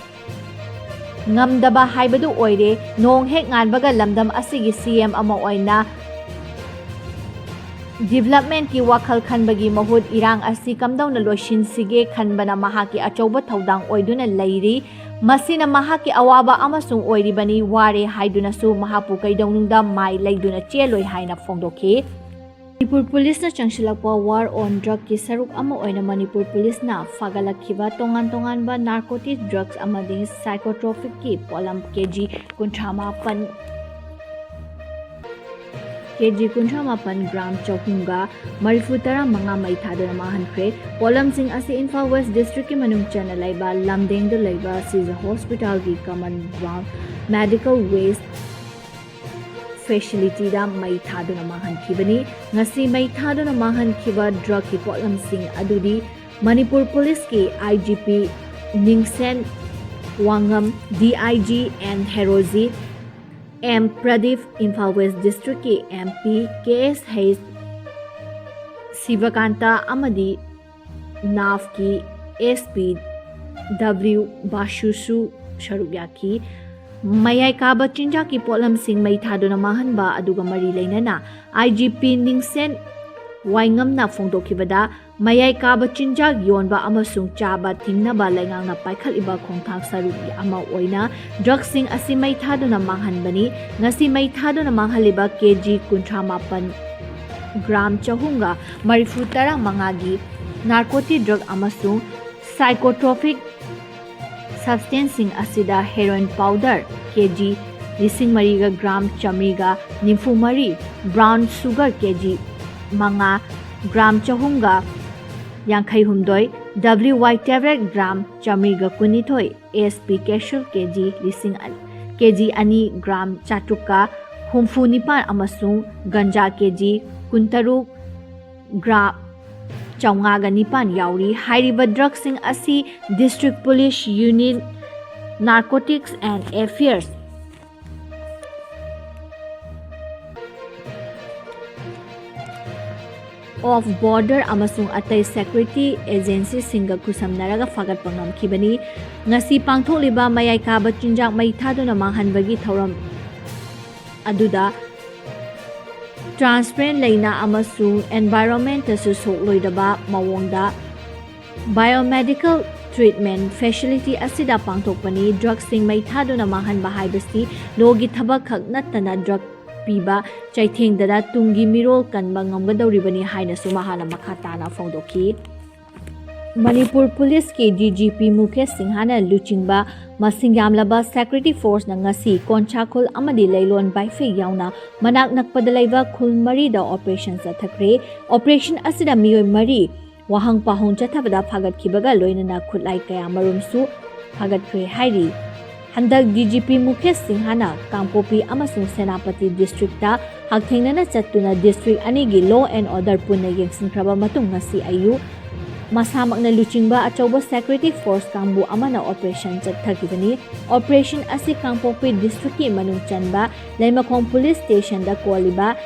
ꯉꯝꯗꯕ ꯍꯥꯏꯕꯗꯨ ꯑꯣꯏꯔꯦ꯫ ꯅꯣꯡ ꯍꯦꯛ ꯉꯥꯟꯕꯒ ꯂꯝꯗꯝ ꯑꯁꯤꯒꯤ C M ꯑꯃ ꯑꯣꯏꯅ ꯗꯤꯕꯦꯂꯞꯃꯦꯟꯠꯀꯤ ꯋꯥꯈꯜ ꯈꯟꯕꯒꯤ ꯃꯍꯨꯠ ꯏꯔꯥꯡ ꯑꯁꯤ ꯀꯝꯗꯧꯅ ꯂꯣꯏꯁꯤꯟꯁꯤꯒꯦ ꯈꯟꯕꯅ ꯃꯍꯥꯛꯀꯤ ꯑꯆꯧꯕ ꯊꯧꯗꯥꯡ ꯑꯣꯏꯗꯨꯅ ꯂꯩꯔꯤ꯫ ꯃꯁꯤꯅ ꯃꯍꯥꯛꯀꯤ ꯑꯋꯥꯕ ꯑꯃꯁꯨꯡ ꯑꯣꯏꯔꯤꯕꯅꯤ ꯋꯥꯔꯦ ꯍꯥꯏꯗꯨꯅꯁꯨ ꯃꯍꯥꯛꯄꯨ ꯀꯩꯗꯧꯅꯨꯡꯗ ꯃꯥꯏ ꯂꯩꯗꯨꯅ ꯆꯦꯜꯂꯣꯏ ꯍꯥꯏꯅ ꯐꯣꯡꯗꯣꯛꯈꯤ꯫ ꯃꯅꯤꯄꯨꯔ ꯄꯨꯂꯤꯁꯅ ꯆꯪꯁꯤꯜꯂꯛꯄ ꯋꯥꯔ ꯑꯣꯟ ꯗ꯭ꯔꯒꯀꯤ ꯁꯔꯨꯛ ꯑꯃ ꯑꯣꯏꯅ ꯃꯅꯤꯄꯨꯔ ꯄꯨꯂꯤꯁꯅ ꯐꯥꯒꯠꯂꯛꯈꯤꯕ ꯇꯣꯉꯥꯟ ꯇꯣꯉꯥꯟꯕ ꯅꯥꯔꯀꯣꯇꯤꯛ ꯗ꯭ꯔꯒꯁ ꯑꯃꯗꯤ ꯁꯥꯏꯀꯣꯇ꯭ꯔꯣꯄꯤꯛꯀꯤ ꯄꯣꯠꯂꯝ ꯀꯦ ꯖꯤ ꯀꯨꯟꯊ꯭ꯔꯥ ꯃꯥꯄꯟ, ꯀꯦ ꯖꯤ ꯀꯨꯟꯊ꯭ꯔꯥ ꯃꯥꯄꯟ ꯒ꯭ꯔꯥꯝ ꯆꯍꯨꯝꯒ ꯃꯔꯤꯐꯨ ꯇꯔꯥ ꯃꯉꯥ ꯃꯩ ꯊꯥꯗꯨꯅ ꯃꯥꯡꯍꯟꯈ꯭ꯔꯦ꯫ ꯄꯣꯠꯂꯝꯁꯤꯡ ꯑꯁꯤ ꯏꯝꯐꯥꯜ ꯋꯦꯁ ꯗꯤꯁꯇ꯭ꯔꯤꯛꯀꯤ ꯃꯅꯨꯡ ꯆꯟꯅ ꯂꯩꯕ ꯂꯝꯗꯦꯡꯗ ꯂꯩꯕ ꯁꯤꯖ ꯍꯣꯁꯄꯤꯇꯥꯜꯒꯤ ꯀꯃꯟ ꯒ꯭ꯔꯥꯎꯟ ꯃꯦꯗꯤꯀꯦꯜ ꯋꯦꯁ ꯐꯦꯁꯤꯂꯤꯇꯤꯗ ꯃꯩ ꯊꯥꯗꯨꯅ ꯃꯥꯡꯍꯟꯈꯤꯕꯅꯤ꯫ ꯉꯁꯤ ꯃꯩ ꯊꯥꯗꯨꯅ ꯃꯥꯡꯍꯟꯈꯤꯕ ꯗ꯭ꯔꯒꯀꯤ ꯄꯣꯠꯂꯝꯁꯤꯡ ꯑꯗꯨꯗꯤ ꯃꯅꯤꯄꯨꯔ ꯄꯨꯂꯤꯁꯀꯤ ꯑꯥꯏ ꯖꯤ ꯄꯤ ꯅꯤꯡꯁꯦꯟ ꯋꯥꯉꯝ, D I G N Herojit, M Pradeep, Imphal west ꯗꯤꯁꯇ꯭ꯔꯤꯛꯀꯤ M P K S H Sibakanta ꯑꯃꯗꯤ ꯅꯥꯐꯀꯤ ꯑꯦꯁ ꯄꯤ ꯗꯕ꯭ꯂꯤꯎ ꯕꯥꯁꯨꯁꯨ ꯁꯔꯨꯛ ꯌꯥꯈꯤ꯫ ꯃꯌꯥꯏ ꯀꯥꯕ ꯆꯤꯟꯖꯥꯛꯀꯤ ꯄꯣꯠꯂꯝꯁꯤꯡ ꯃꯩ ꯊꯥꯗꯨꯅ ꯃꯥꯡꯍꯟꯕ ꯑꯗꯨꯒ ꯃꯔꯤ ꯂꯩꯅꯅ ꯑꯥꯏ ꯖꯤ ꯄꯤ ꯅꯤꯡꯁꯦꯟ ꯋꯥꯏꯉꯝꯅ ꯐꯣꯡꯗꯣꯛꯈꯤꯕꯗ, ꯃꯌꯥꯏ ꯀꯥꯕ ꯆꯤꯟꯖꯥꯛ ꯌꯣꯟꯕ ꯑꯃꯁꯨꯡ ꯆꯥꯕ ꯊꯤꯡꯅꯕ ꯂꯩꯉꯥꯛꯅ ꯄꯥꯏꯈꯠꯂꯤꯕ ꯈꯣꯡꯊꯥꯡ ꯁꯔꯨꯛ ꯑꯃ ꯑꯣꯏꯅ ꯗ꯭ꯔꯒꯁꯤꯡ ꯑꯁꯤ ꯃꯩ ꯊꯥꯗꯨꯅ ꯃꯥꯡꯍꯟꯕꯅꯤ꯫ ꯉꯁꯤ ꯃꯩ ꯊꯥꯗꯨꯅ ꯃꯥꯡꯍꯜꯂꯤꯕ ꯀꯦ ꯖꯤ ꯀꯨꯟꯊ꯭ꯔꯥ ꯃꯥꯄꯟ ꯒ꯭ꯔꯥꯝ ꯆꯍꯨꯝꯒ ꯃꯔꯤꯐꯨ ꯇꯔꯥ ꯃꯉꯥꯒꯤ ꯅꯥꯔꯀꯣꯇꯤꯛ ꯗ꯭ꯔꯒ ꯑꯃꯁꯨꯡ ꯁꯥꯏꯀꯣꯇ꯭ꯔꯣꯄꯤꯛ ꯁꯕꯁꯇꯦꯟꯁꯁꯤꯡ ꯑꯁꯤꯗ ꯍꯦꯔꯣꯏꯟ ꯄꯥꯎꯗꯔ ꯀꯦ ꯖꯤ ꯂꯤꯁꯤꯡ ꯃꯔꯤꯒ ꯒ꯭ꯔꯥꯝ ꯆꯥꯃꯔꯤꯒ ꯅꯤꯐꯨ ꯃꯔꯤ, ꯕ꯭ꯔꯥꯎꯟ ꯁꯨꯒꯔ ꯀꯦ ꯖꯤ ꯃꯉꯥ ꯒ꯭ꯔꯥꯝ ꯆꯍꯨꯝꯒ ꯌꯥꯡꯈꯩ ꯍꯨꯝꯗꯣꯏ, ꯗꯕ꯭ꯂꯤꯎ ꯋꯥꯏ ꯇꯦꯕ꯭ꯂꯦꯠ ꯒ꯭ꯔꯥꯝ ꯆꯥꯃꯔꯤꯒ ꯀꯨꯟꯅꯤꯊꯣꯏ, ꯑꯦꯁ ꯄꯤ ꯀꯦꯞꯁꯨꯜ ꯀꯦ ꯖꯤ ꯂꯤꯁꯤꯡ ꯑ-, ꯀꯦ ꯖꯤ ꯑꯅꯤ ꯒ꯭ꯔꯥꯝ ꯆꯥꯇ꯭ꯔꯨꯛꯀ ꯍꯨꯝꯐꯨ ꯅꯤꯄꯥꯟ ꯑꯃꯁꯨꯡ ꯒꯟꯖꯥ ꯀꯦ ꯖꯤ ꯀꯨꯟꯇꯔꯨꯛ ꯒ꯭ꯔꯥꯝ ꯆꯥꯝꯃꯉꯥꯒ ꯅꯤꯄꯥꯟ ꯌꯥꯎꯔꯤ꯫ ꯍꯥꯏꯔꯤꯕ ꯗ꯭ꯔꯒꯁꯤꯡ ꯑꯁꯤ district police unit narcotics and affairs of border ꯑꯃꯁꯨꯡ ꯑꯇꯩ ꯁꯦꯀ꯭ꯌꯨꯔꯤꯇꯤ ꯑꯦꯖꯦꯟꯁꯤꯁꯤꯡꯒ ꯈꯨꯠꯁꯝꯅꯔꯒ ꯐꯥꯒꯠꯄ ꯉꯝꯈꯤꯕꯅꯤ꯫ ꯉꯁꯤ ꯄꯥꯡꯊꯣꯛꯂꯤꯕ ꯃꯌꯥꯏ ꯀꯥꯕ ꯆꯤꯟꯖꯥꯛ ꯃꯩ ꯊꯥꯗꯨꯅ ꯃꯥꯡꯍꯟꯕꯒꯤ ꯊꯧꯔꯝ ꯑꯗꯨꯗ transparent ꯂꯩꯅ ꯑꯃꯁꯨꯡ environment ꯁꯨ ꯁꯣꯛꯂꯣꯏꯗꯕ ꯃꯑꯣꯡꯗ biomedical treatment facility ꯑꯁꯤꯗ ꯄꯥꯡꯊꯣꯛꯄꯅꯤ꯫ Drug ꯁꯤꯡ ꯃꯩ ꯊꯥꯗꯨꯅ ꯃꯥꯡꯍꯟꯕ ꯍꯥꯏꯕꯁꯤ law ꯒꯤ ꯊꯕꯛ ꯈꯛ ꯅꯠꯇꯅ drug ꯄꯤꯕ ꯆꯩꯊꯦꯡꯗꯗ ꯇꯨꯡꯒꯤ ꯃꯤꯔꯣꯜ ꯀꯟꯕ ꯉꯝꯒꯗꯧꯔꯤꯕꯅꯤ ꯍꯥꯏꯅꯁꯨ ꯃꯍꯥꯛꯅ ꯃꯈꯥ ꯇꯥꯅ ꯐꯣꯡꯗꯣꯛꯈꯤ꯫ ꯃꯅꯤꯄꯨꯔ ꯄꯨꯂꯤꯁꯀꯤ D G P ꯃꯨꯀꯦꯁ ꯁꯤꯡꯍꯅ ꯂꯨꯆꯤꯡꯕ ꯃꯁꯤꯡ ꯌꯥꯝꯂꯕ security force ꯅ ꯉꯁꯤ ꯀꯣꯟꯁꯥꯈꯨꯜ ꯑꯃꯗꯤ ꯂꯩꯂꯣꯟ ꯕꯥꯏꯐꯩ ꯌꯥꯎꯅ ꯃꯅꯥꯛ ꯅꯛꯄꯗ ꯂꯩꯕ ꯈꯨꯜ ꯃꯔꯤꯗ operation ꯆꯠꯊꯈ꯭ꯔꯦ꯫ Operation ꯑꯁꯤꯗ ꯃꯤꯑꯣꯏ ꯃꯔꯤ ꯋꯥꯍꯪ ꯄꯥꯎꯍꯪ ꯆꯠꯊꯕꯗ ꯐꯥꯒꯠꯈꯤꯕꯒ ꯂꯣꯏꯅꯅ ꯈꯨꯠꯂꯥꯏ ꯀꯌꯥ ꯃꯔꯨꯝꯁꯨ ꯐꯥꯒꯠꯈ꯭ꯔꯦ ꯍꯥꯏꯔꯤ꯫ ꯍꯟꯗꯛ D G P ꯃꯨꯀꯦꯁ ꯁꯤꯡꯍꯅ ꯀꯥꯡꯄꯣꯛꯄꯤ ꯑꯃꯁꯨꯡ ꯁꯦꯅꯥꯄꯇꯤ district ꯇ ꯍꯛꯊꯦꯡꯅꯅ ꯆꯠꯇꯨꯅ district ꯑꯅꯤꯒꯤ law and order ꯄꯨꯟꯅ ꯌꯦꯡꯁꯤꯟꯈ꯭ꯔꯕ ꯃꯇꯨꯡ ꯉꯁꯤ ꯑꯌꯨꯛ ꯃꯁꯥꯃꯛꯅ ꯂꯨꯆꯤꯡꯕ ꯑꯆꯧꯕ security force ꯀꯥꯡꯕꯨ ꯑꯃꯅ operation ꯆꯠꯊꯈꯤꯕꯅꯤ꯫ Operation ꯑꯁꯤ ꯀꯥꯡꯄꯣꯛꯄꯤ district ꯀꯤ ꯃꯅꯨꯡ ꯆꯟꯕ ꯂꯩꯃꯈꯣꯡ police station ꯗ ꯀꯣꯜꯂꯤꯕ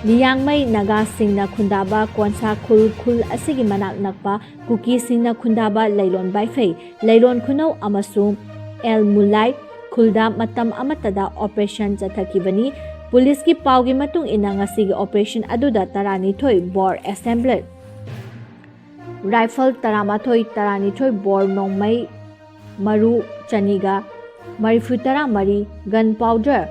ꯂꯤꯌꯥꯡꯃꯩ ꯅꯥꯒꯥꯁꯤꯡꯅ ꯈꯨꯟꯗꯥꯕ ꯀꯣꯟꯁꯥ ꯈꯨꯜ, ꯈꯨꯜ ꯑꯁꯤꯒꯤ ꯃꯅꯥꯛ ꯅꯛꯄ ꯀꯨꯀꯤꯁꯤꯡꯅ ꯈꯨꯟꯗꯥꯕ ꯂꯩꯂꯣꯟ ꯕꯥꯏꯐꯩ, ꯂꯩꯂꯣꯟ ꯈꯨꯅꯧ ꯑꯃꯁꯨꯡ ꯑꯦꯜ ꯃꯨꯂꯥꯏ ꯈꯨꯜꯗ ꯃꯇꯝ ꯑꯃꯠꯇꯗ operation ꯆꯠꯊꯈꯤꯕꯅꯤ꯫ ꯄꯨꯂꯤꯁꯀꯤ ꯄꯥꯎꯒꯤ ꯃꯇꯨꯡ ꯏꯟꯅ ꯉꯁꯤꯒꯤ operation ꯑꯗꯨꯗ ꯇꯔꯥꯅꯤꯊꯣꯏ bore assembler, rifle ꯇꯔꯥꯃꯥꯊꯣꯏ, ꯇꯔꯥꯅꯤꯊꯣꯏ bore ꯅꯣꯡꯃꯩ ꯃꯔꯨ ꯆꯅꯤꯒ ꯃꯔꯤꯐꯨ ꯇꯔꯥ ꯃꯔꯤ, gun powder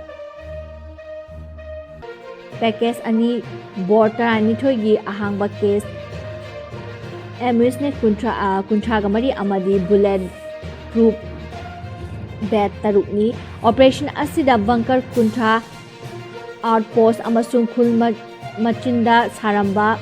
package ꯑꯅꯤ, bore ꯇꯔꯥꯅꯤꯊꯣꯏꯒꯤ ꯑꯍꯥꯡꯕ case, ammunition ꯀꯨꯟꯊ꯭ꯔꯥ, ꯑ, ꯀꯨꯟꯊ꯭ꯔꯥꯒ ꯃꯔꯤ ꯑꯃꯗꯤ bullet proof bag ꯇꯔꯨꯛꯅꯤ꯫ Operation ꯑꯁꯤꯗ bunker ꯀꯨꯟꯊ꯭ꯔꯥ, outpost ꯑꯃꯁꯨꯡ ꯈꯨꯜ ꯃ-, ꯃꯆꯤꯟꯗ ꯁꯥꯔꯝꯕ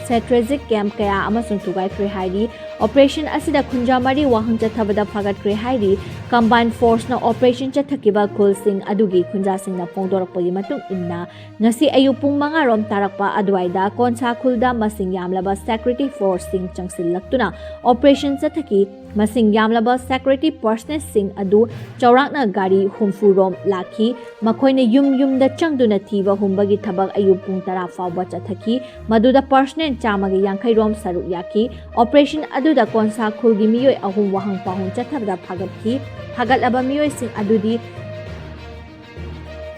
strategic camp ꯀꯌꯥ ꯑꯃꯁꯨꯡ ꯊꯨꯒꯥꯏꯈ꯭ꯔꯦ ꯍꯥꯏꯔꯤ꯫ Operation ꯑꯁꯤꯗ ꯈꯨꯟꯖꯥ ꯃꯔꯤ ꯋꯥꯍꯪ ꯆꯠꯊꯕꯗ ꯐꯥꯒꯠꯈ꯭ꯔꯦ ꯍꯥꯏꯔꯤ꯫ Combined force ꯅ operation ꯆꯠꯊꯈꯤꯕ ꯈꯨꯜꯁꯤꯡ ꯑꯗꯨꯒꯤ ꯈꯨꯟꯖꯥꯁꯤꯡꯅ ꯐꯣꯡꯗꯣꯔꯛꯄꯒꯤ ꯃꯇꯨꯡ ꯏꯟꯅ, ꯉꯁꯤ ꯑꯌꯨꯛ ꯄꯨꯡ ꯃꯉꯥ ꯔꯣꯝ ꯇꯥꯔꯛꯄ ꯑꯗꯨꯋꯥꯏꯗ ꯀꯣꯟꯁꯥ ꯈꯨꯜꯗ ꯃꯁꯤꯡ ꯌꯥꯝꯂꯕ security force ꯁꯤꯡ ꯆꯪꯁꯤꯜꯂꯛꯇꯨꯅ operation ꯆꯠꯊꯈꯤ꯫ ꯃꯁꯤꯡ ꯌꯥꯝꯂꯕ security personnel ꯁꯤꯡ ꯑꯗꯨ ꯆꯥꯎꯔꯥꯛꯅ ꯒꯥꯔꯤ ꯍꯨꯝꯐꯨ ꯔꯣꯝ ꯂꯥꯛꯈꯤ꯫ ꯃꯈꯣꯏꯅ ꯌꯨꯝ ꯌꯨꯝꯗ ꯆꯪꯗꯨꯅ ꯊꯤꯕ ꯍꯨꯝꯕꯒꯤ ꯊꯕꯛ ꯑꯌꯨꯛ ꯄꯨꯡ ꯇꯔꯥ ꯐꯥꯎꯕ ꯆꯠꯊꯈꯤ꯫ ꯃꯗꯨꯗ personnel ꯆꯥꯝꯃꯒ ꯌꯥꯡꯈꯩ ꯔꯣꯝ ꯁꯔꯨꯛ ꯌꯥꯈꯤ꯫ Operation ꯑꯗꯨꯗ ꯀꯣꯟꯁꯥ ꯈꯨꯜꯒꯤ ꯃꯤꯑꯣꯏ ꯑꯍꯨꯝ ꯋꯥꯍꯪ ꯄꯥꯎꯍꯪ ꯆꯠꯊꯕꯗ ꯐꯥꯒꯠꯈꯤ꯫ ꯐꯥꯒꯠꯂꯕ ꯃꯤꯑꯣꯏꯁꯤꯡ ꯑꯗꯨꯗꯤ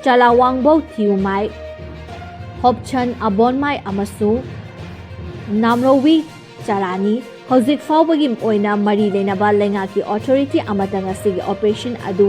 ꯆꯂꯥꯋꯥꯡꯕꯧ ꯊꯤꯌꯨꯃꯥꯏ, ꯍꯣꯞꯁꯟ ꯑꯕꯣꯟꯃꯥꯏ ꯑꯃꯁꯨꯡ ꯅꯥꯝꯔꯧꯋꯤ ꯆꯔꯥꯅꯤ꯫ ꯍꯧꯖꯤꯛ ꯐꯥꯎꯕꯒꯤ ꯑꯣꯏꯅ ꯃꯔꯤ ꯂꯩꯅꯕ ꯂꯩꯉꯥꯛꯀꯤ ꯑꯣꯊꯣꯔꯤꯇꯤ ꯑꯃꯠꯇ ꯉꯁꯤꯒꯤ ꯑꯣꯄꯔꯦꯁꯟ ꯑꯗꯨ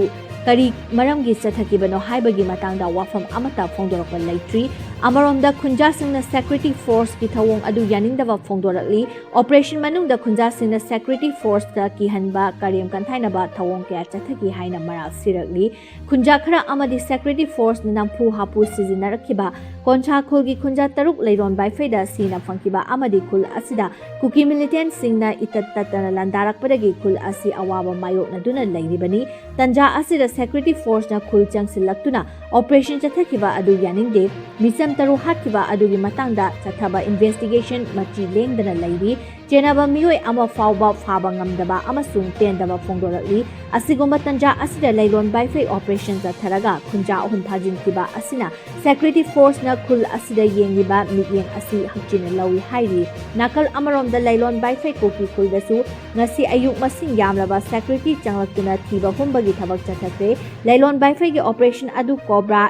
ꯀꯔꯤ ꯃꯔꯝꯒꯤ ꯆꯠꯊꯈꯤꯕꯅꯣ ꯍꯥꯏꯕꯒꯤ ꯃꯇꯥꯡꯗ ꯋꯥꯐꯝ ꯑꯃꯠꯇ ꯐꯣꯡꯗꯣꯔꯛꯄ ꯂꯩꯇ꯭ꯔꯤ꯫ ꯑꯃꯔꯣꯝꯗ, ꯈꯨꯟꯖꯥꯁꯤꯡꯅ ꯁꯦꯀ꯭ꯌꯨꯔꯤꯇꯤ ꯐꯣꯔꯁꯀꯤ ꯊꯧꯑꯣꯡ ꯑꯗꯨ ꯌꯥꯅꯤꯡꯗꯕ ꯐꯣꯡꯗꯣꯔꯛꯂꯤ꯫ ꯑꯣꯄꯔꯦꯁꯟ ꯃꯅꯨꯡꯗ ꯈꯨꯟꯖꯥꯁꯤꯡꯅ ꯁꯦꯀ꯭ꯌꯨꯔꯤꯇꯤ ꯐꯣꯔꯁꯇ ꯀꯤꯍꯟꯕ, ꯀꯔꯦꯝ ꯀꯟꯊꯥꯏꯅꯕ ꯊꯧꯑꯣꯡ ꯀꯌꯥ ꯆꯠꯊꯈꯤ ꯍꯥꯏꯅ ꯃꯔꯥꯜ ꯁꯤꯔꯛꯂꯤ꯫ ꯈꯨꯟꯖꯥ ꯈꯔ ꯑꯃꯗꯤ ꯁꯦꯀ꯭ꯌꯨꯔꯤꯇꯤ ꯐꯣꯔꯁꯅ ꯅꯝꯐꯨ ꯍꯥꯐꯨ ꯁꯤꯖꯤꯟꯅꯔꯛꯈꯤꯕ ꯀꯣꯟꯁꯥ ꯈꯨꯜꯒꯤ ꯈꯨꯟꯖꯥ ꯇꯔꯨꯛ ꯂꯩꯔꯣꯟ ꯕꯥꯏꯐꯩꯗ ꯁꯤꯅ ꯐꯪꯈꯤꯕ ꯑꯃꯗꯤ ꯈꯨꯜ ꯑꯁꯤꯗ ꯀꯨꯀꯤ ꯃꯤꯂꯤꯇꯦꯟꯠꯁꯤꯡꯅ ꯏꯇꯠ ꯇꯠꯇꯅ ꯂꯥꯟꯗꯥꯔꯛꯄꯗꯒꯤ ꯈꯨꯜ ꯑꯁꯤ ꯑꯋꯥꯕ ꯃꯥꯌꯣꯛꯅꯗꯨꯅ ꯂꯩꯔꯤꯕꯅꯤ꯫ ꯇꯟꯖꯥ ꯑꯁꯤꯗ ꯁꯦꯀ꯭ꯌꯨꯔꯤꯇꯤ ꯐꯣꯔꯁꯅ ꯈꯨꯜ ꯆꯪꯁꯤꯜꯂꯛꯇꯨꯅ ꯑꯣꯄꯔꯦꯁꯟ ꯆꯠꯊꯈꯤꯕ ꯑꯗꯨ ꯌꯥꯅꯤꯡꯗꯦ꯫ ꯃꯤꯆꯝ ꯇꯔꯨꯛ ꯍꯥꯠꯈꯤꯕ ꯑꯗꯨꯒꯤ ꯃꯇꯥꯡꯗ ꯆꯠꯊꯕ ꯏꯟꯚꯦꯁꯇꯤꯒꯦꯁꯟ ꯃꯆꯤ ꯂꯦꯡꯗꯅ ꯂꯩꯔꯤ꯫ ꯆꯦꯟꯅꯕ ꯃꯤꯑꯣꯏ ꯑꯃ ꯐꯥꯎꯕ ꯐꯥꯕ ꯉꯝꯗꯕ ꯑꯃꯁꯨꯡ ꯄꯦꯟꯗꯕ ꯐꯣꯡꯗꯣꯔꯛꯂꯤ꯫ ꯑꯁꯤꯒꯨꯝꯕ ꯇꯟꯖꯥ ꯑꯁꯤꯗ ꯂꯩꯂꯣꯟ ꯕꯥꯏꯐꯩ ꯑꯣꯄꯔꯦꯁꯟ ꯆꯠꯊꯔꯒ ꯈꯨꯟꯖꯥ ꯑꯍꯨꯝ ꯐꯥꯖꯤꯟꯈꯤꯕ ꯑꯁꯤꯅ ꯁꯦꯀ꯭ꯌꯨꯔꯤꯇꯤ ꯐꯣꯔꯁꯅ ꯈꯨꯜ ꯑꯁꯤꯗ ꯌꯦꯡꯂꯤꯕ ꯃꯤꯠꯌꯦꯡ ꯑꯁꯤ ꯍꯛꯆꯤꯟꯅ ꯂꯧꯏ ꯍꯥꯏꯔꯤ꯫ ꯅꯥꯀꯜ ꯑꯃꯔꯣꯝꯗ ꯂꯩꯂꯣꯟ ꯕꯥꯏꯐꯩ ꯀꯨꯀꯤ ꯈꯨꯜꯗꯁꯨ ꯉꯁꯤ ꯑꯌꯨꯛ ꯃꯁꯤꯡ ꯌꯥꯝꯂꯕ ꯁꯦꯀ꯭ꯌꯨꯔꯤꯇꯤ ꯆꯪꯂꯛꯇꯨꯅ ꯊꯤꯕ ꯍꯨꯝꯕꯒꯤ ꯊꯕꯛ ꯆꯠꯊꯈ꯭ꯔꯦ꯫ ꯂꯩꯂꯣꯟ ꯕꯥꯏꯐꯩꯒꯤ ꯑꯣꯄꯔꯦꯁꯟ ꯑꯗꯨ cobra,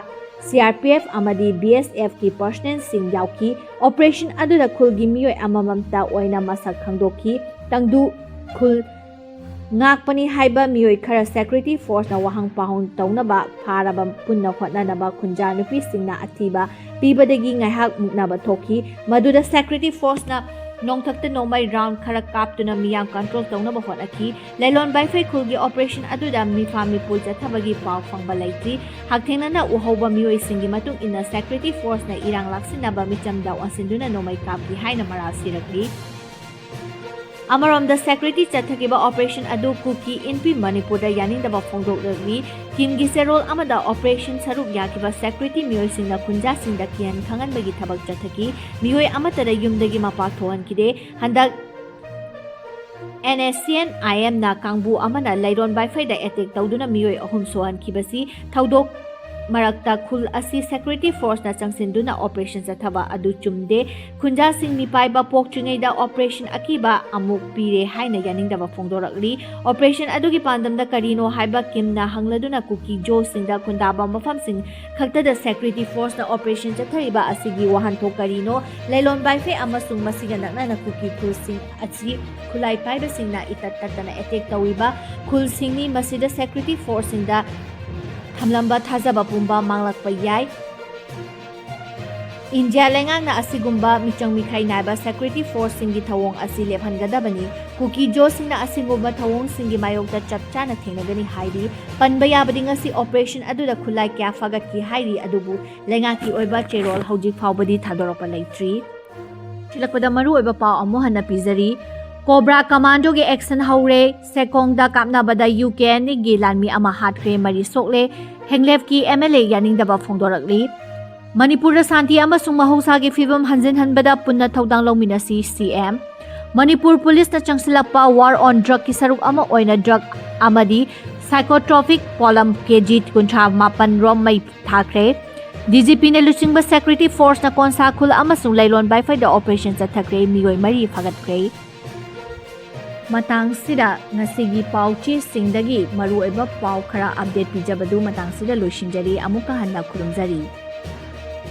C R P F ꯑꯃꯗꯤ ꯕꯤ ꯑꯦꯁ ꯑꯦꯐꯀꯤ ꯄꯔꯁꯅꯦꯜꯁꯤꯡ ꯌꯥꯎꯈꯤ꯫ ꯑꯣꯄꯔꯦꯁꯟ ꯑꯗꯨꯗ ꯈꯨꯜꯒꯤ ꯃꯤꯑꯣꯏ ꯑꯃꯃꯝꯇ ꯑꯣꯏꯅ ꯃꯁꯛ ꯈꯪꯗꯣꯛꯈꯤ꯫ ꯇꯪꯗꯨ ꯈꯨꯜ ꯉꯥꯛꯄꯅꯤ ꯍꯥꯏꯕ ꯃꯤꯑꯣꯏ ꯈꯔ ꯁꯦꯀ꯭ꯌꯨꯔꯤꯇꯤ ꯐꯣꯔꯁꯅ ꯋꯥꯍꯪ ꯄꯥꯎꯍꯪ ꯇꯧꯅꯕ ꯐꯥꯔꯕ ꯄꯨꯟꯅ ꯍꯣꯠꯅꯅꯕ ꯈꯨꯟꯖꯥ ꯅꯨꯄꯤꯁꯤꯡꯅ ꯑꯊꯤꯕ ꯄꯤꯕꯗꯒꯤ ꯉꯥꯏꯍꯥꯛ ꯃꯨꯛꯅꯕ ꯊꯣꯛꯈꯤ꯫ ꯃꯗꯨꯗ ꯁꯦꯀ꯭ꯌꯨꯔꯤꯇꯤ ꯐꯣꯔꯁꯅ ꯅꯣꯡꯊꯛꯇ ꯅꯣꯡꯃꯩ ꯔꯥꯎꯟ ꯈꯔ ꯀꯥꯞꯇꯨꯅ ꯃꯤꯌꯥꯝ ꯀꯟꯇ꯭ꯔꯣꯜ ꯇꯧꯅꯕ ꯍꯣꯠꯅꯈꯤ꯫ ꯂꯩꯂꯣꯟ ꯕꯥꯏꯐꯩ ꯈꯨꯜꯒꯤ ꯑꯣꯄꯔꯦꯁꯟ ꯑꯗꯨꯗ ꯃꯤꯐꯥ ꯃꯤꯄꯨꯜ ꯆꯠꯊꯕꯒꯤ ꯄꯥꯎ ꯐꯪꯕ ꯂꯩꯇ꯭ꯔꯤ꯫ ꯍꯛꯊꯦꯡꯅꯅ ꯎꯍꯧꯕ ꯃꯤꯑꯣꯏꯁꯤꯡꯒꯤ ꯃꯇꯨꯡ ꯏꯟꯅ ꯁꯦꯀ꯭ꯌꯨꯔꯤꯇꯤ ꯐꯣꯔꯁꯅ ꯏꯔꯥꯡ ꯂꯥꯛꯁꯤꯟꯅꯕ ꯃꯤꯆꯝꯗ ꯑꯣꯟꯁꯤꯟꯗꯨꯅ ꯅꯣꯡꯃꯩ ꯀꯥꯞꯈꯤ ꯍꯥꯏꯅ ꯃꯔꯥꯜ ꯁꯤꯔꯛꯂꯤ꯫ ꯑꯃꯔꯣꯝꯗ ꯁꯦꯀ꯭ꯌꯨꯔꯤꯇꯤ ꯆꯠꯊꯈꯤꯕ ꯑꯣꯄꯔꯦꯁꯟ ꯑꯗꯨ ꯀꯨꯀꯤ ꯏꯟꯄꯤ ꯃꯅꯤꯄꯨꯔꯗ ꯌꯥꯅꯤꯡꯗꯕ ꯐꯣꯡꯗꯣꯛꯂꯛꯂꯤ꯫ ꯀꯤꯝꯒꯤ ꯆꯦꯔꯣꯜ ꯑꯃꯗ ꯑꯣꯄꯔꯦꯁꯟ ꯁꯔꯨꯛ ꯌꯥꯈꯤꯕ ꯁꯦꯀ꯭ꯌꯨꯔꯤꯇꯤ ꯃꯤꯑꯣꯏꯁꯤꯡꯅ ꯈꯨꯟꯖꯥꯁꯤꯡꯗ ꯀꯤꯍꯟ ꯈꯪꯍꯟꯕꯒꯤ ꯊꯕꯛ ꯆꯠꯊꯈꯤ꯫ ꯃꯤꯑꯣꯏ ꯑꯃꯠꯇꯗ ꯌꯨꯝꯗꯒꯤ ꯃꯄꯥ ꯊꯣꯛꯍꯟꯈꯤꯗꯦ꯫ ꯍꯟꯗꯛ ꯑꯦꯟ ꯑꯦꯁ ꯁꯤ ꯑꯦꯟ ꯑꯥꯏ ꯑꯦꯝꯅ ꯀꯥꯡꯕꯨ ꯑꯃꯅ ꯂꯩꯔꯣꯟ ꯕꯥꯏꯐꯩꯗ ꯑꯦꯇꯦꯛ ꯇꯧꯗꯨꯅ ꯃꯤꯑꯣꯏ ꯑꯍꯨꯝ ꯁꯣꯛꯍꯟꯈꯤꯕꯁꯤ ꯊꯧꯗꯣꯛ ꯃꯔꯛꯇ ꯈꯨꯜ ꯑꯁꯤ security forceꯅ ꯆꯪꯁꯤꯟꯗꯨꯅ operation ꯆꯠꯊꯕ ꯑꯗꯨ ꯆꯨꯝꯗꯦ꯫ ꯈꯨꯟꯖꯥꯁꯤꯡ ꯃꯤꯄꯥꯏꯕ ꯄꯣꯛꯇ꯭ꯔꯤꯉꯩꯗ operation ꯑꯀꯤꯕ ꯑꯃꯨꯛ ꯄꯤꯔꯦ ꯍꯥꯏꯅ ꯌꯥꯅꯤꯡꯗꯕ ꯐꯣꯡꯗꯣꯔꯛꯂꯤ꯫ Operation ꯑꯗꯨꯒꯤ ꯄꯥꯟꯗꯝꯗ ꯀꯔꯤꯅꯣ ꯍꯥꯏꯕ ꯀꯤꯝꯅ ꯍꯪꯂꯗꯨꯅ ꯀꯨꯀꯤ ꯖꯣꯁꯤꯡꯗ ꯈꯨꯟꯗꯥꯕ ꯃꯐꯝꯁꯤꯡ ꯈꯛꯇꯗ security forceꯅ operation ꯆꯠꯊꯔꯤꯕ ꯑꯁꯤꯒꯤ ꯋꯥꯍꯟꯊꯣꯛ ꯀꯔꯤꯅꯣ? ꯂꯩꯂꯣꯟ ꯕꯥꯏꯐꯦ ꯑꯃꯁꯨꯡ ꯃꯁꯤꯒ ꯅꯛꯅꯅ ꯀꯨꯀꯤ ꯈꯨꯜꯁꯤꯡ ꯑꯁꯤ ꯈꯨꯠꯂꯥꯏ ꯄꯥꯏꯕꯁꯤꯡꯅ ꯏꯇꯠ ꯇꯠꯇꯅ attack ꯇꯧꯏꯕ ꯈꯨꯜꯁꯤꯡꯅꯤ꯫ ꯃꯁꯤꯗ security forceꯁꯤꯡꯗ ꯊꯝꯂꯝꯕ ꯊꯥꯖꯕ ꯄꯨꯝꯕ ꯃꯥꯡꯂꯛꯄ ꯌꯥꯏ꯫ ꯏꯟꯗꯤꯌꯥ ꯂꯩꯉꯥꯛꯅ ꯑꯁꯤꯒꯨꯝꯕ ꯃꯤꯆꯪ ꯃꯤꯈꯥꯏ ꯅꯥꯏꯕ security forceꯁꯤꯡꯒꯤ ꯊꯧꯑꯣꯡ ꯑꯁꯤ ꯂꯦꯞꯍꯟꯒꯗꯕꯅꯤ꯫ ꯀꯨꯀꯤ ꯖꯣꯁꯤꯡꯅ ꯑꯁꯤꯒꯨꯝꯕ ꯊꯧꯑꯣꯡꯁꯤꯡꯒꯤ ꯃꯥꯌꯣꯛꯇ ꯆꯞ ꯆꯥꯅ ꯊꯦꯡꯅꯒꯅꯤ ꯍꯥꯏꯔꯤ꯫ ꯄꯟꯕ ꯌꯥꯕꯗꯤ ꯉꯁꯤ operation ꯑꯗꯨꯗ ꯈꯨꯠꯂꯥꯏ ꯀꯌꯥ ꯐꯥꯒꯠꯈꯤ ꯍꯥꯏꯔꯤ, ꯑꯗꯨꯕꯨ ꯂꯩꯉꯥꯛꯀꯤ ꯑꯣꯏꯕ ꯆꯦꯔꯣꯜ ꯍꯧꯖꯤꯛ ꯐꯥꯎꯕꯗꯤ ꯊꯥꯗꯣꯔꯛꯄ ꯂꯩꯇ꯭ꯔꯤ꯫ ꯊꯤꯜꯂꯛꯄꯗ ꯃꯔꯨꯑꯣꯏꯕ ꯄꯥꯎ ꯑꯃꯨꯛ ꯍꯟꯅ ꯄꯤꯖꯔꯤ꯫ ꯀꯣꯕ꯭ꯔꯥ ꯀꯃꯥꯟꯗꯣꯒꯤ action ꯍꯧꯔꯦ꯫ ꯁꯦꯀꯣꯡꯗ ꯀꯥꯞꯅꯕꯗ UKNAꯒꯤ ꯂꯥꯟꯃꯤ ꯑꯃ ꯍꯥꯠꯈ꯭ꯔꯦ, ꯃꯔꯤ ꯁꯣꯛꯂꯦ꯫ ꯍꯦꯡꯂꯦꯞꯀꯤ MLA ꯌꯥꯅꯤꯡꯗꯕ ꯐꯣꯡꯗꯣꯔꯛꯂꯤ꯫ ꯃꯅꯤꯄꯨꯔꯗ ꯁꯥꯟꯇꯤ ꯑꯃꯁꯨꯡ ꯃꯍꯧꯁꯥꯒꯤ ꯐꯤꯕꯝ ꯍꯟꯖꯤꯟꯍꯟꯕꯗ ꯄꯨꯟꯅ ꯊꯧꯗꯥꯡ ꯂꯧꯃꯤꯟꯅꯁꯤ, CM꯫ ꯃꯅꯤꯄꯨꯔ ꯄꯨꯂꯤꯁꯅ ꯆꯪꯁꯤꯜꯂꯛꯄ war on drugꯀꯤ ꯁꯔꯨꯛ ꯑꯃ ꯑꯣꯏꯅ drug ꯑꯃꯗꯤ psychotropic ꯄꯣꯠꯂꯝ KG ꯀꯨꯟꯊ꯭ꯔꯥ ꯃꯥꯄꯟ ꯔꯣꯝ ꯃꯩ ꯊꯥꯈ꯭ꯔꯦ꯫ DGPꯅ ꯂꯨꯆꯤꯡꯕ security forceꯅ ꯀꯣꯟꯁꯥ ꯈꯨꯜ ꯑꯃꯁꯨꯡ ꯂꯩꯂꯣꯟ ꯕꯥꯏꯐꯩꯗ operation ꯆꯠꯊꯈ꯭ꯔꯦ, ꯃꯤꯑꯣꯏ ꯃꯔꯤ ꯐꯥꯒꯠꯈ꯭ꯔꯦ꯫ ꯃꯇꯥꯡꯁꯤꯗ ꯉꯁꯤꯒꯤ ꯄꯥꯎꯆꯦꯁꯤꯡꯗꯒꯤ ꯃꯔꯨꯑꯣꯏꯕ ꯄꯥꯎ ꯈꯔ update ꯄꯤꯖꯕꯗꯨ ꯃꯇꯥꯡꯁꯤꯗ ꯂꯣꯏꯁꯤꯟꯖꯔꯤ꯫ ꯑꯃꯨꯛꯀ ꯍꯟꯅ ꯈꯨꯔꯨꯝꯖꯔꯤ꯫